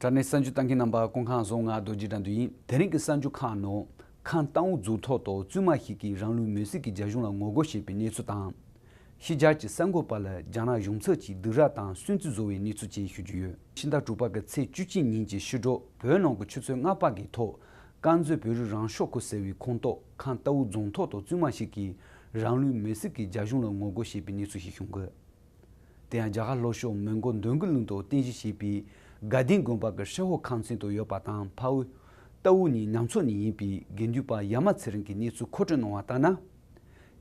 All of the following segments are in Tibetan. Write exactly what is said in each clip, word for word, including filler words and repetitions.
དྲ་གནས་གསར་འགྱུར་ལྟ་མཁན་རྣམ་པ་སྐུ་ཁམས་བཟང་། ང་རྡོ་རྗེ་དགྲ་འདུལ་ཡིན། དེ་རིང་གི་གསར་འགྱུར་ཁག་ནང་ཁམས་རྟའུ་རྫོང་ཐོག་ཏུ་བཙུན་མ་ཞིག་གིས་རང་ལུས་མེར་སྲེག་གི་རྒྱ་གཞུང་ལ་ངོ་རྒོལ་བྱས་པའི་གནས་ཚུལ་དང་། ཕྱི་རྒྱལ་གྱི་གསར་འགོད་པ་ལ་རྒྱ་ནག་གཞུང་ཚབ་ཀྱིས་སྡིགས་ར་དང་སུན་གཙེར་བཟོ་བའི་གནས་ཚུལ་བཅས་ཞུ་རྒྱུ་ཡོད། ཕྱི་ཟླ་དྲུག་པ་གི་ཚེས་བཅུ་གཅིག་ཉིན་གྱི་ཕྱི་དྲོ་བོད་ནང་གི་ཆུ་ཚོད་ལྔ་པ་གི་ཐོག་དཀར་མཛེས་བོད་རིགས་རང་སྐྱོང་ཁུལ་ཟེར་བའི་ཁོངས་གཏོགས་ཁམས་རྟའུ་རྫོང་ཐོག་ཏུ་བཙུན་མ་ཞིག་གིས་རང་ལུས་མེར་སྲེག་གི་རྒྱ་གཞུང་ལ་ངོ་རྒོལ་བྱས་པའི་གནས་ཚུལ་ཞིག་བྱུང་གི། དེ་ཡང་རྒྱ་གར་ལྷོ་ཕྱོགས་མོན་གྷོ་འདོད་རྒུ་གླིང་དུ་རྟེན་གཞི་བྱས་པའི་དགའ་ལྡན་དགོན་པ་གི་ཧྲེ་ཧོ་ཁང་ཚན་དུ་ཡོད་པ་དང་། ཕ་བུ་རྟའུ་ནི་ནང་ཚོ་ནས་ཡིན་པའི་དགེ་འདུན་པ་ཡ་མ་ཚེ་རིང་གིས་གནས་ཚུལ་མཁོ་སྤྲོད་གནང་བ་ལྟར་ན།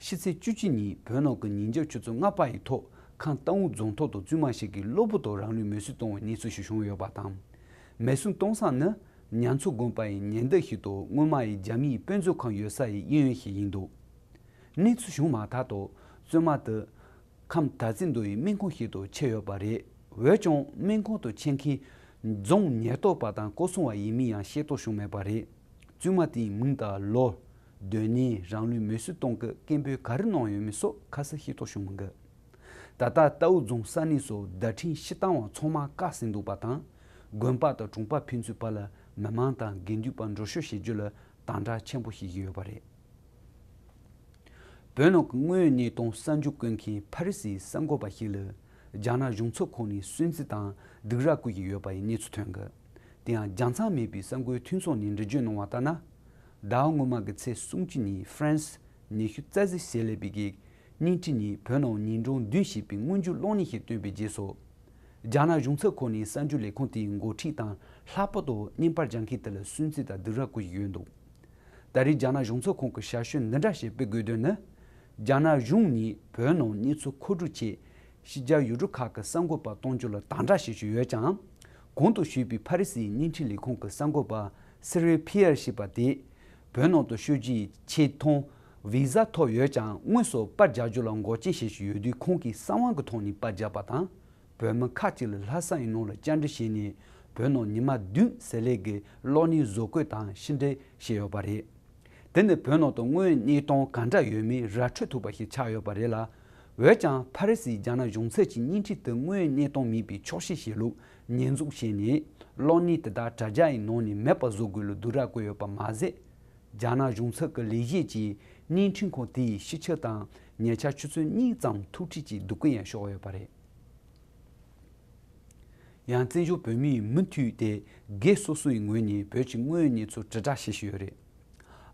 ཕྱི་ཚེས་བཅུ་གཅིག་ཉིན་བོད་ནང་གི་ཉིན་རྒྱབ་ཆུ་ཚོད་ལྔ་པ་ཡི་ཐོག་ཁམས་རྟའུ་རྫོང་ཐོག་ཏུ་བཙུན་མ་ཞིག་གིས་གློ་བུར་དུ་རང་ལུས་མེར་སྲེག་བཏང་བའི་གནས་ཚུལ་ཞིག་བྱུང་ཡོད་པ་དང་། མེར་སྲེག་གཏོང་ས་ནི་ཉ་མཚོ་དགོན་པ་ཡི་ཉེ་འདབས་ཤིག་ཏུ་སྔོན་མ་ཡི་རྒྱ་མིའི་དཔེ་མཛོད་ཁང་ཡོད་ས་ཡི་གཡས་གཡོན་ཞིག་ཡིན་འདུག། གནས་ཚུལ་བྱུང་མ་ཐག་ཏུ་བཙུན་མ་དེ་ཁམས་དར་རྩེ་མདོ་ཡི་སྨན་ཁང་ཞིག་ཏུ་ཁྱེར་ཡོད་པ་རེད། འོན་ཀྱང་སྨན་ཁང་དུ་ཁྱེར་མཁན་རྫོང་ཉེན་རྟོག་པ་དང་སྐོར་སྲུང་བ་ཡིན་མིན་ཡང་ཤེས་རྟོགས་བྱུང་མེད་པ་རེད། བཙུན་མ་དེའི་མིང་དང་ལོ། སྡོད་གནས། རང་ལུས་མེར་སྲེག་གཏོང་སྐབས་སྐད་འབོད་ག་རེ་གནང་ཡོད་མེད་སོགས་ཁ་གསལ་ཤེས་རྟོགས་བྱུང་མི་འདུག། ད་ལྟ་རྟའུ་རྫོང་ས་གནས་སུ་བརྡ་འཕྲིན་སྤྱི་བཏང་བ་ཚང་མ་བཀག་ཟིན་འདུག་པ་དང་། དགོན་པ་དང་གྲོང་པ་ཕན་ཚུན་བར་ལ་མི་མང་དང་དགེ་འདུན་པ་འགྲོ་བཤུ་བྱེད་རྒྱུ་ལ་དམ་དྲག་ཆེན་པོ་བྱེད་ཀྱི་ཡོད་པ་རེད། བོད་ནང་གི་དངོས་ཡོད་གནས་སྟངས་གསར་འགྱུར་བཀོད་མཁན་ཕ་རི་སིའི་གསར་འགོད་པ་ཞིག་ལ་རྒྱ་ནག་གཞུང་ཚབ་ཁང་ནས་སུན་གཙེར་དང་སྡིགས་ར་བསྐུལ་གྱི་ཡོད་པ་ཡི་གནས་ཚུལ་ཐོན་གི། དེ་ཡང་རྒྱལ་མཚམས་མེད་པའི་གསར་འགོད་མཐུན་ཚོགས་ནས་འགྲེལ་བརྗོད་གནང་བ་ལྟར་ན། ཟླ་བ་སྔོན་མ་གི་ཚེས་སུམ་ཅུ་ཉིན་ཧྥ་རན་སི་ཉི་ཤུ་རྩ་གཟིགས་ཞལ་ལས་པའི་གི་བརྙན་འཕྲིན་ནི་བོད་ནང་ཉིན་གྲངས་བདུན་ཞེས་པའི་སྔོན་འཇུག་གློག་བརྙན་ཞིག་བཏོན་པའི་རྗེས་སུ། རྒྱ་ནག་གཞུང་ཚབ་ཁང་ནས་གསར་འགྱུར་ལས་ཁང་དེའི་འགོ་ཁྲིད་དང་ལྷག་པར་དུ་བརྙན་པར་རྒྱག་མཁན་དེ་ལ་སུན་གཙེར་དང་སྡིགས་ར་བསྐུལ་གྱི་ཡོད་འདུག། ད་རེས་རྒྱ་ནག་གཞུང་ཚབ་ཁང་གི་ཞལ་བཤད་འདི་འདྲ་ཞིག་སྤེལ་དགོས་དོན་ནི། རྒྱ་ནག་གཞུང་ནས་བོད་ནང་གནས་ཚུལ་མཁོ་སྒྲུབ་ཆེད་ཕྱི་རྒྱལ་ཡུལ་གྲུ་ཁག་གི་གསར་འགོད་པ་གཏོང་རྒྱུ་ལ་དམ་དྲག་བྱེད་བཞིན་ཡོད་ཀྱང་། གོང་དུ་ཞུས་པའི་ཕ་རི་སིའི་བརྙན་འཕྲིན་ལས་ཁང་གི་གསར་འགོད་པ་སི་རེ་ཕི་ཡར་ཞེས་པ་དེས། བོད་ནང་དུ་ཤོད་རྒྱུའི་ཆེད་དོན་བི་ཟ་ཐོབ་ཡོད་ཀྱང་དངོས་སུ་པར་རྒྱག་རྒྱུ་ལ་འགོག་རྐྱེན་བྱེད་བཞིན་ཡོད་དུས་ཁོང་གིས་གསང་བ་གི་ཐོག་ནས་པར་བརྒྱབ་པ་དང་། བོད་མི་ཁག་ཅིག་ལ་ལྷ་ས་ཡི་ནང་ལ་བཅར་འདྲི་བྱས་ནས་བོད་ནང་ཉི་མ་བདུན་ཟེར་ལས་ཀྱི་གློག་བརྙན་བཟོ་བཀོད་དང་ཕྱི་འབྲེལ་བྱས་ཡོད་པ་རེད། དེ་ནི་བོད་ནང་དུ་དངོས་ཡོད་གནས་སྟངས་ག་འདྲ་ཡོད་མེད་ར་འཕྲོད་ཐུབ་པ་ཞིག་ཆགས་ཡོད་པ་རེད་ལ། འོན་ཀྱང་ཕ་རི་སིའི་རྒྱ་ནག་གཞུང་ཚབ་ཀྱིས་བརྙན་འཕྲིན་དུ་དངོས་ཡོད་གནས་སྟངས་མིན་པའི་འཁྱོག་བཤད་བྱེད་ལུགས་ཉེས་འཛུགས་བྱས་ནས་གློག་བརྙན་དེ་དག་དྲ་རྒྱ་ཡི་ནང་ནས་མེད་པ་བཟོ་དགོས་ལུགས་སྡིགས་ར་བསྐུལ་ཡོད་པ་མ་ཟད། རྒྱ་ནག་གཞུང་ཚབ་ཀྱི་ལས་བྱེད་ཀྱིས་བརྙན་འཕྲིན་ཁང་དེའི་སྤྱི་ཁྱབ་དང་ཉེ་ཆར་ཆུ་ཚོད་གཉིས་ཙམ་ཐུག་འཕྲད་ཀྱིས་སྡུག་སྐད་ཡང་ཤོར་ཡོད་པ་རེད། ཡང་བཙན་བྱོལ་བོད་མིའི་མུ་མཐུད་དེ་སྒེར་སོ་སོ་ཡི་ངོས་ནས་བོད་ཀྱི་དངོས་ཡོད་གནས་ཚུལ་དྲིལ་བསྒྲགས་བྱེད་བཞིན་ཡོད་རེད།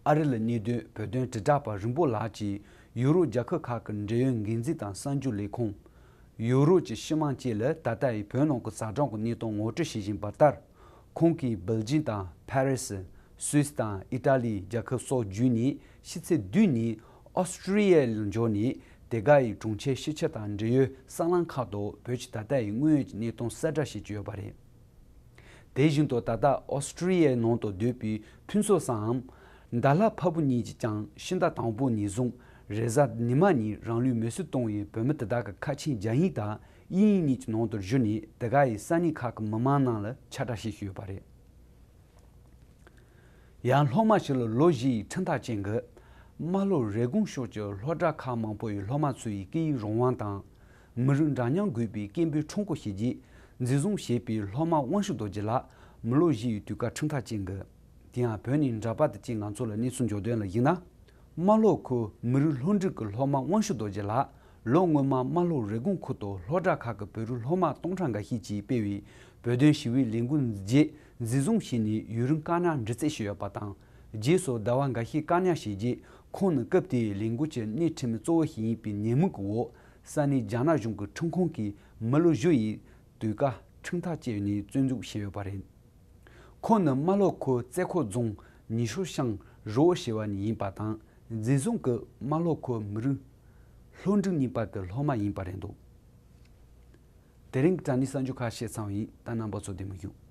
ཨ་རི་ལ་གནས་སྡོད་བོད་དོན་དྲིལ་བསྒྲགས་པ་རིང་པོ་ལགས་ཀྱིས་ཡུ་རོབ་རྒྱལ་ཁབ་ཁག་གི་འབྲེལ་ཡོད་འགན་འཛིན་དང་གསར་འགྱུར་ལས་ཁུངས། ཡུ་རོབ་ཀྱི་སྤྱི་དམངས་བཅས་ལ་ད་ལྟ་ཡི་བོད་ནང་གི་ཟ་འབྲང་གི་གནས་སྟངས་ངོ་སྤྲོད་བྱེད་བཞིན་པ་ལྟར། ཁོང་གིས་སྦེལ་ཇིམ་དང་ཕ་རི་སི། སུད་སི་དང་ཨི་ཊ་ལི་རྒྱལ་ཁབ་སོགས་བརྒྱུད་ནས་ཕྱི་ཚེས་བདུན་ཉིན་ཨོ་སི་ཀྲི་ཡ་ལ་འབྱོར་ནས་དེ་ག་ཡི་གྲོང་ཁྱེར་སྤྱི་ཁྱབ་དང་འབྲེལ་ཡོད་གསར་ལམ་ཁག་ཏུ་བོད་ཀྱི་ད་ལྟ་ཡི་དངོས་ཡོད་ཀྱི་གནས་སྟངས་གསལ་བསྒྲགས་བྱེད་ཀྱི་ཡོད་པ་རེད། དེ་བཞིན་དུ་ད་ལྟ་ཨོ་སི་ཀྲི་ཡའི་ནང་དུ་སྡོད་པའི་ཕུན་ཚོགས་སམ། ཟླ་ལྷག་ཕ་བུ་གཉིས་ཀྱིས་ཀྱང་ཕྱི་ཟླ་དང་པོ་ནས་བཟུང་རེས་གཟའ་ཉི་མ་ཉིན་རང་ལུས་མེར་སྲེག་བཏང་བའི་བོད་མི་དེ་དག་གི་ཁ་ཆེམས་རྒྱག་ཡིག་དང་དབྱིན་ཡིག་གཉིས་ཀྱི་ནང་དུ་བསྒྱུར་ནས་དེ་ག་ཡི་ས་གནས་ཁག་གི་མི་མང་རྣམས་ལ་ཁྱབ་བསྒྲགས་བྱེད་བཞིན་ཡོད་པ་རེད། ཡང་སློབ་མ་ཞིག་ལ་ལོ་བཞི་ཡི་ཁྲིམས་ཐག་བཅད་འགོད། རྨ་ལྷོ་རེབ་གོང་ཕྱོགས་ཀྱི་སློབ་གྲྭ་ཁག་མང་པོ་ཡི་སློབ་མ་ཚོ་ཡི་སྐད་ཡིག་རང་དབང་དང་། མི་རིགས་འདྲ་མཉམ་དགོས་པའི་སྐད་འབོད་ཁྲོམ་སྐོར་བྱས་རྗེས་འཛིན་བཟུང་བྱས་པའི་སློབ་མ་དབང་ཕྱུག་རྡོ་རྗེ་ལགས་མི་ལོ་བཞི་ཡི་དུས་བཀག་ཁྲིམས་ཐག་བཅད་འགོད། དེ་ཡང་བོད་ནས་འདྲ་པར་དུ་བཅས་ང་ཚོ་ལ་གནས་ཚུལ་འབྱོར་དོན་ལ་གཞིགས་ན། རྨ་ལྷོ་ཁུལ་མི་རིགས་སློབ་འབྲིང་གི་སློབ་མ་དབང་ཕྱུག་རྡོ་རྗེ་ལགས་ལོ་སྔོན་མ་རྨ་ལྷོ་རེབ་གོང་ཁུལ་དུ་སློབ་གྲྭ་ཁག་གི་བོད་རིགས་སློབ་མ་སྟོང་ཕྲག་འགའ་ཤས་ཀྱིས་སྤེལ་བའི་བོད་དོན་ཞི་བའི་ལས་འགུལ་རྗེས་འཛིན་བཟུང་བྱས་ནས་ཡུན་རིང་བཀག་ཉར་འདྲི་རྩད་བྱས་ཡོད་པ་དང་། རྗེས་སུ་ཟླ་བ་འགའ་ཤས་བཀག་ཉར་བྱས་རྗེས་ཁོང་ནི་སྐབས་དེའི་ལས་འགུལ་གྱི་སྣེ་ཁྲིད་མི་གཙོ་བོ་ཞིག་ཡིན་པའི་ཉེས་མིང་གི་འོག་ས་གནས་རྒྱ་ནག་གཞུང་གི་ཁྲིམས་ཁང་གིས་མི་ལོ་བཞི་ཡི་དུས་བཀག་ཁྲིམས་ཐག་བཅད་ནས་བཙོན་འཇུག་བྱས་ཡོད་པ་རེད། ཁོང་ནི་རྨ་ལྷོ་ཁུལ་རྩེ་ཁོག་རྫོང་ཉི་ཤུ་ཤང་རི་བོ་ཞེས་པ་ནས་ཡིན་པ་དང་། འཛིན་བཟུང་གི་རྨ་ལྷོ་ཁུལ་མི་རིགས་སློབ་འབྲིང་གཉིས་པ་གི་སློབ་མ་ཡིན་པ་རེད་འདུག། དེ་རིང་གི་དྲ་གནས་གསར་འགྱུར་ཁག་བཤད་ཚར་བ་ཡིན། ད་རྣམ་པ་ཚོ་བདེ་མོ་བཞུགས།